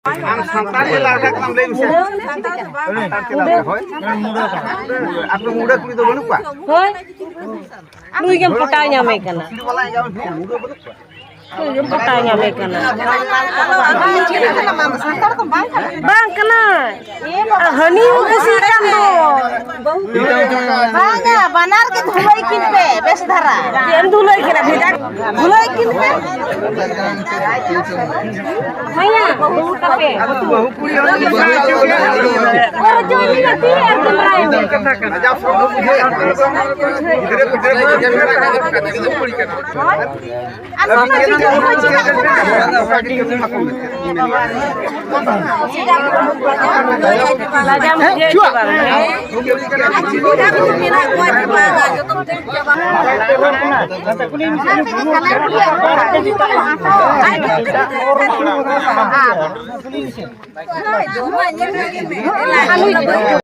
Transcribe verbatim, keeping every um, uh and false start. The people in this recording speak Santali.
ᱟᱢ ᱥᱟᱱᱛᱟᱲ ᱜᱮ ᱞᱟᱦᱟ ᱠᱷᱚᱱᱟᱢ ᱞᱟᱹᱭ ᱢᱮᱥᱮ᱾ ᱥᱟᱱᱛᱟᱲ ᱛᱮ ᱵᱟᱝ᱾ ᱥᱟᱱᱛᱟᱲ ᱪᱮᱫᱟᱜ ᱞᱟᱹᱭ? ᱦᱳᱭ᱾ ᱟᱯᱮ ᱢᱩᱰᱟᱹ ᱠᱩᱲᱤ ᱫᱚ ᱵᱟᱹᱱᱩᱜ ᱠᱚᱣᱟ? ᱦᱳᱭ᱾ ᱱᱩᱭ ᱜᱮᱢ ᱯᱚᱴᱟᱣ ᱧᱟᱢᱮ ᱠᱟᱱᱟ᱾ ᱠᱩᱲᱤ ᱵᱟᱞᱟ ᱮᱸᱜᱟ ᱢᱮᱱᱟᱜ ᱠᱚᱣᱟ, ᱢᱩᱰᱟᱹ ᱵᱟᱹᱱᱩᱜ ᱠᱚᱣᱟ? ᱱᱩᱭ ᱜᱮᱢ ᱯᱚᱴᱟᱣ ᱧᱟᱢᱮ ᱠᱟᱱᱟ᱾ ᱵᱟᱝ ᱠᱟᱱᱟ᱾ ᱟᱨ ᱦᱟᱹᱱᱤ ᱠᱩᱥᱤ ᱠᱟᱱ ᱫᱚ᱾ ᱵᱟᱝᱟ, ᱵᱟᱱᱟᱨ ᱜᱮ ᱫᱷᱩᱞᱟᱹᱭ ᱠᱤᱱ ᱯᱮ, ᱵᱮᱥ ᱫᱷᱟᱨᱟ᱾ ᱪᱮᱫ ᱮᱢ ᱫᱷᱩᱞᱟᱹᱭ ᱠᱤᱱᱟ? ᱵᱷᱮᱡᱟ ᱫᱷᱩᱞᱟᱹᱭ ᱠᱤᱱ ᱯᱮ᱾ ᱦᱮᱸᱭᱟ, ᱵᱟᱹᱦᱩ ᱛᱟᱯᱮ᱾ ᱵᱟᱹᱦᱩ ᱠᱩᱲᱤ ᱦᱚᱸ ᱵᱟᱹᱦᱩ ᱠᱩᱲᱤ ᱦᱚᱸ ᱠᱚᱨᱡᱚ ᱢᱮᱱᱟᱜ ᱛᱤ ᱟᱨ ᱠᱮᱢᱨᱟ ᱨᱮ᱾ ᱜᱤᱫᱽᱨᱟᱹ ᱯᱤᱫᱽᱨᱟᱹ ᱠᱚ ᱧᱮᱞ ᱢᱮᱱᱟᱜ ᱠᱚᱣᱟ, ᱠᱩᱲᱤ ᱠᱟᱱᱟ᱾ ᱟᱨ ᱚᱱᱟ ᱜᱤᱫᱽᱨᱟᱹ ᱦᱚᱸ ᱪᱮᱫᱟᱜ ᱠᱟᱱᱟ? ᱞᱟᱡᱟᱣ ᱵᱩᱡᱷᱟᱹᱣ ᱪᱚ ᱵᱟᱝ?